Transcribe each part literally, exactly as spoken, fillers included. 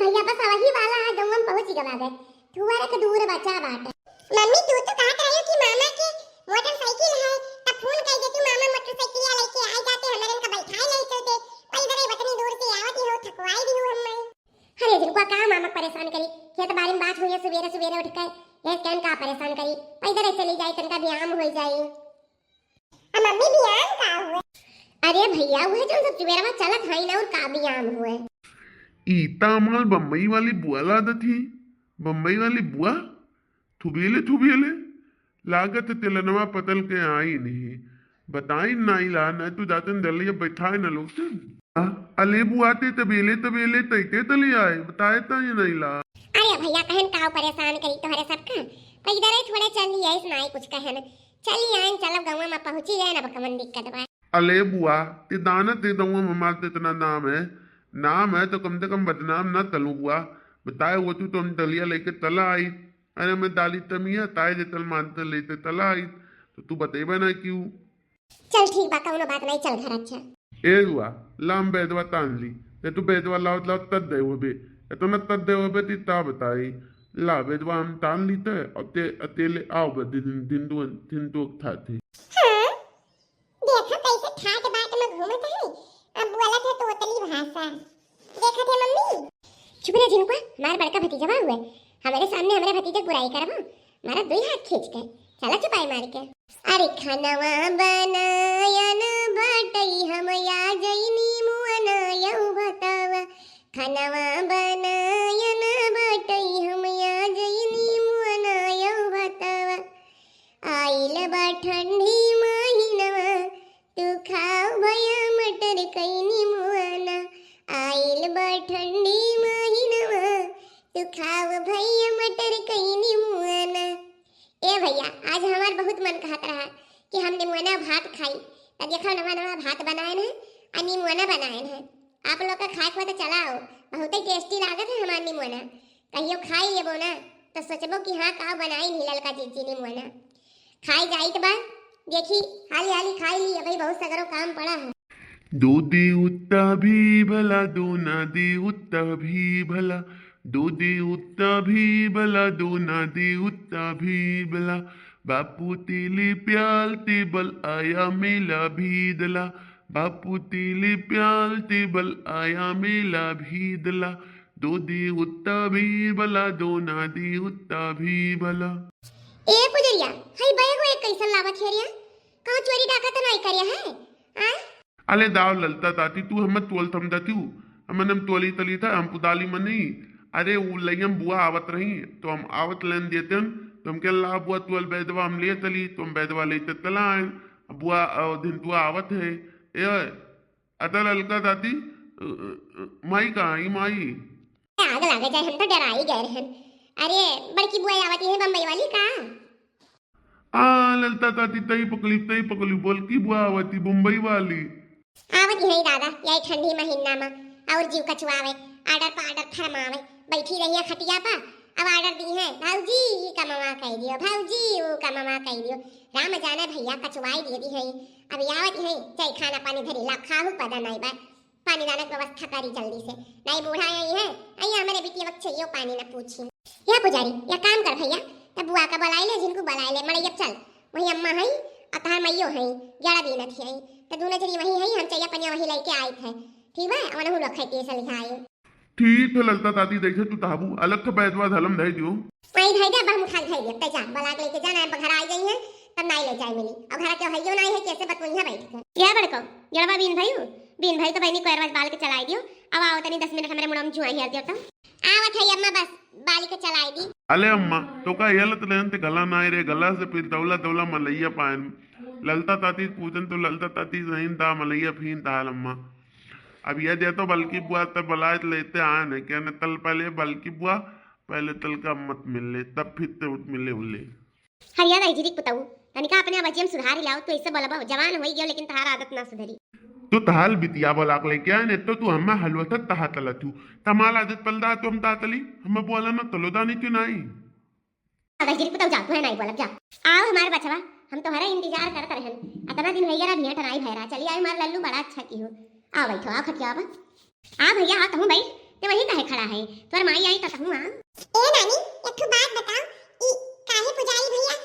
या बस वही वाला है, गौवा में पहुँच गवा गए। थुअरे के दूर बचा बाटे। मम्मी, तू तो कहत रही कि मामा के मोटरसाइकिल है, तब फोन कर दे तू, मामा मोटरसाइकिल लेके आ जाते, हमारे इनका बैठाए ले चलते। पैदल ही बतनी दूर से आवत ही हो, थकवाई दी हो हमें। अरे जिनको का मामा परेशान करी, खेत बाड़ी में बात हुई है सुबेरे सुबेरे उठ के, ये कहन का परेशान करी, पैदल ही चली जाई, तनका व्यायाम हो जाई। आ मम्मी, बियान का हुए? अरे भैया, उहे जौन सब जुबेरवा चलत हई ना, उनका बियान हुए। ई त हमार बम्बई वाली बुआ लागत ही। बम्बई वाली बुआ, थुबेले थुबेले लागत तेलनवा पतल के आई नहीं। बताई नाई ला, ना तू जातन दलिया बैठाए ना लोग से। आ, अले बुआ ते तबेले तबेले तैते तले आए, बताए ताई नाई ला। अरे भैया, कहन काव परेशान करी तोहरे सबका, पैदल ही थोड़े चल लिया, इस नाई कुछ कहन। चली आइन, चलब गौवा में पहुँची जाए, अब कवन दिक्कत बा। अले बुआ, ते दाना ते गौवा में हमार ते इतना नाम है, नाम है तो कम से कम बदनाम ना तलू बुआ। बताए वो तू तो हम दलिया लेके तला आई। अरे मैं दाली तमिया, ताए जे तल मान तल लेते तला आई, तो तू बतेबे ना क्यों? चल ठीक बा, कौनो बात नहीं, चल घर अच्छा। ए बुआ, ला हम बैदवा तान ली, ते तू बैदवा लावत लावत तद दे होबे, इतना तद दे होबे ती ता बताई। ला बैदवा हम तान ली ते, अब ते, अतेले आओ बे दिन, दिन दुअन, दिन तो था थे। हाँ? देखा कैसे ठाट बाट में घूमत है, अब बोलत है तोतली भाषा। देखत है मम्मी। चुप रह जिनको, हमार बड़का भतीजवा हुए, हमारे सामने हमारे भतीजे की बुराई करबो, मारा दुई हाथ खींच के, चला चुपाई मार के। अरे खनवा बनायन बाटई हम या जइनी मुअना यौ बतावा, खनवा बनायन बाटई हम या जइनी मुअना यौ बतावा। आइल बा ठंडी महीनवा, तू खाओ भैया मटर कइनी मुआना। आइल बा ठंडी महीनवा, तू खाओ भैया मटर कइनी मुआना। ए भैया, आज हमार बहुत मन कहत रहा कि हम निमुअना भात खाई, त देखो नवा नवा भात बनाएन है, आ निमुअना बनाएन है। आप लोग का खाए के हुआ तो चला आओ, बहुत ही tasty लागत है हमार निमुअना। कहियो खाई लेबो ना, तो सोचबो कि हाँ, का बनाई नी ललका जीजी निमुअना। खाई जाइत बा, देखी, हाली हाली खाई ली, अबही बहुत सगरो काम पड़ा है। दो दी उत्ता भी भला, दो ना दी उत्ता भी भला, दो दी उत्ता भी भला, दो ना दी उत्ता भी भला। बापू तीली प्याल टेबल आया मेला भी दला, बापू तीली प्याल टेबल आया मेला भी दला। दो दी उत्ता भी भला, दो ना दी उत्ता भी भला। ए पुजरिया, हई बैग वैग कैसन लावत है रे? कहूँ चोरी डाका तो नहीं करे है? आ? अले दाव ललता ताती, तू हमें तोल थम दतिउ, हमन हम तोली तली था, हम पुदाली मनी। अरे उ लइयम बुआ आवत रही, तो हम आवत लेन देते हन, तो हम कह ला बुआ तोल बैदवा हम ले तली, तो हम बैदवा लेते तला आए। बुआ, अ, धिनतुआ आवत है, ए, अतल अलका दादी, अ, अ, अ, माई कहाँ आई, माई? आग लागे जाए, हम तो डराई गए रहन। अरे, बड़की बुआ आवत है बम्बई वाली का? आ, ललता ताती, तई पकली, तई पकली, बोल की बुआ आवत ही, बम्बई वाली। आवत ही दादा, यही ठंडी महीना में, और जीव कचुआवे, order पर order फरमावे, बैठी रहिए खटिया पर, अब order दी है, "भौजी, ई कमवा कइ दियो, भौजी, ऊ कमवा कइ दियो।" राम जाने भैया कचुआई दिए दी है। अब आवत ही, चाहे खाना पानी धरी ला, खाहू पदा नहीं बा, पानी दाना के व्यवस्था करी जल्दी से, नहीं बूढ़ा आई है, आई हमारे बिटिया वक्त चाहिए पानी ना पूछी। या पुजारी, या काम कर भैया, तब बुआ का बुलाई ले, जिनको बुलाई ले, मड़ैया चल, वही अम्मा है, और तहार मैयो है, ग्यारह दिन थी आई, तो दोनों जनी वही है, हम चाहिए पनिया वही लेके आई थे, ठीक है, और उन्होंने लोग खाई के सलिहा आए। ठीक है ललता ताती, जैसे तू ताबू, अलग तो बैदवा धलम धई दियो। वही धई दे, अब हम उठा के धई दे, तै जा, बलाक लेके जाना है, घर आ गई है, तब नाई ले जाए मिली, और घर के हइयो नाई है, कैसे बतवइया बैठ के। या बड़को, जड़वा बीन भाई हो, बीन भाई तो बहनी कोयरवा बाल के चलाई दियो, अब आओ तनी दस मिनट हमारे मुड़म जुआ हेर दियो तो। आवत है अम्मा, बस बाली के चलाई दी। अले अम्मा, तो का हेलत लेन ते गला नाई रे, गला से फिर दौला दौला मलैया पायन। ललता ताती पूछन तो ललता ताती सही दा मलैया फीन ताल अम्मा। अब ये दे तो बल्कि बुआ तब बलायत लेते आए न, क्या न तल पहले बल्कि बुआ, पहले तल का मत मिल ले, तब फिर ते उठ मिले उले। हरिया दाई जी, पुतऊ, तनिका अपने आवाजिया में सुधार लाओ, तू ऐसे बोलबा, जवान होई गयो, लेकिन तहार आदत ना सुधरी। तो तहाल बितिया बोलाक लेके आए ने, तो तू हम्मा हलवा था तहा तला तू। तमाल आदत पलदा तो हम ता तली, हम्मा बोला ना तलो दानी क्यों नाई? दाई जी, पुतऊ जा, तू है नाई बोलब, जा। आओ हमार बचवा, हम तोहरा इंतजार करत रहन। अतना दिन होई गया, भिया टराई भैरा। चली आए हमार लल्लू, बड़ा अच्छा की हो। आओ बैठो, आओ खटिया पर। आ भैया, आ कहूँ बैठ, ते वही काहे खड़ा है? तोर माई आई त कहूँ आ। ए नानी, एक ठो बात बताओ, ई काहे पुजारी भैया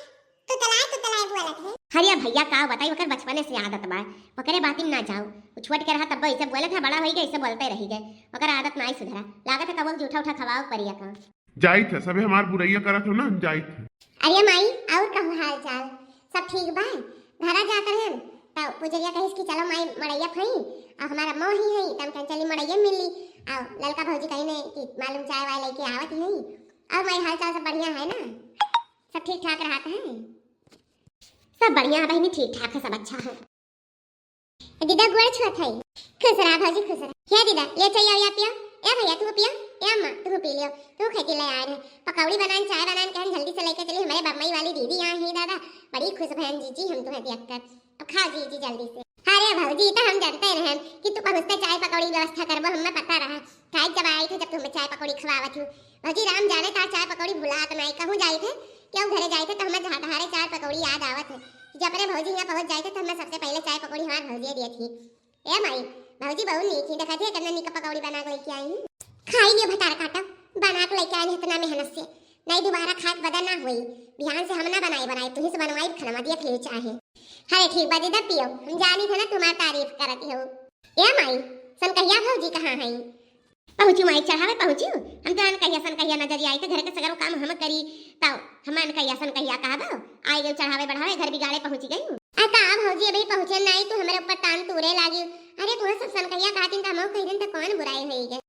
तुतलाए तुतलाए बोलत है? हरिया भैया का बताई, ओकर बचपने से आदत बा, ओकरे बाती में ना जाओ। उ छोट के रहा तब ऐसे बोलत है, बड़ा होई गए ऐसे बोलते रही गए, ओकर आदत ना ही सुधरा। लागत है कबो जूठा उठा खवाओ परिया का। जाइत है, सबे हमार बुरैया करत हो ना, हम जाइत है। अरे माई, और कहूँ हाल चाल? सब ठीक बा? घरा जात रहन, त पुजरिया कहिस कि चलो माई मड़ैया फई, और हमारा मोह ही है, त हम कहन चली मड़ैया मिल ली। और ललका भौजी कही ने कि मालूम चाय वाय लेके आवत ही है। और माई हाल चाल सब बढ़िया है ना? सब ठीक ठाक रहत है? सब बढ़िया है बहिनी, ठीक ठाक है, सब अच्छा है। दीदा गोड़ छुअत है। खुश रहा भौजी, खुश रहा। हे दीदा, ले चाय आओ या पिया। ए भैया, तू पिया। ए अम्मा, तू पी लियो। तू खेती ले आए रहे। पकौड़ी बनान, चाय बनान, कहन जल्दी से लेके चली। हमारे बम्बई वाली दीदी यहाँ ही दादा, बड़ी खुश भयन जीजी हम तुम्हें देख कर। अब खाओ जीजी जल्दी से। अरे भौजी, तो हम जानते रहे कि तू पहुँचते चाय पकौड़ी व्यवस्था करबो, हमें पता रहा। खाए जब आई थे जब तुम्हें चाय पकौड़ी खवावत हूँ। भौजी राम जाने तार चाय पकौड़ी भुलात नहीं, कहूँ जाई थे, क्यों घरे जाई थे तो हमें जहाँ तहारे चाय पकौड़ी याद आवत है। जब अपने भौजी यहाँ पहुँच जाई थे तो हमें सबसे पहले चाय पकौड़ी हमार भौजी दिए थी। ए माई, भौजी बहुत नीक ही, देखा थे कितना नीक पकौड़ी बना के लेके आई हैं। खाई लियो भतार काटा, बना के लेके आई हैं इतना मेहनत से, नहीं दोबारा खाए के बदा ना हुई। बिहान से हम ना बनाई बनाई, तुही से बनवाई खाना दिया थे चाहे। अरे ठीक बा दीदा पियो, हम जानी थे ना तुम्हार तारीफ करत हो। ए माई, सनकहिया भौजी कहाँ है? पहुँचू माई चढ़ावे पहुँचू, हम तो अनकहिया सनकहिया नजर आई थे, घर के सगरो काम हम करी, तब हम अनकहिया सनकहिया कहबो, आई गई चढ़ावे बढ़ावे, घर बिगाड़े पहुँच गई। आ का भौजी अभी पहुँचे नहीं, तू हमरे ऊपर तान तूरे लागी। अरे तुम्हार सब सनकहिया कहतीन तो हम कह दिन तो कौन बुराई होई गई।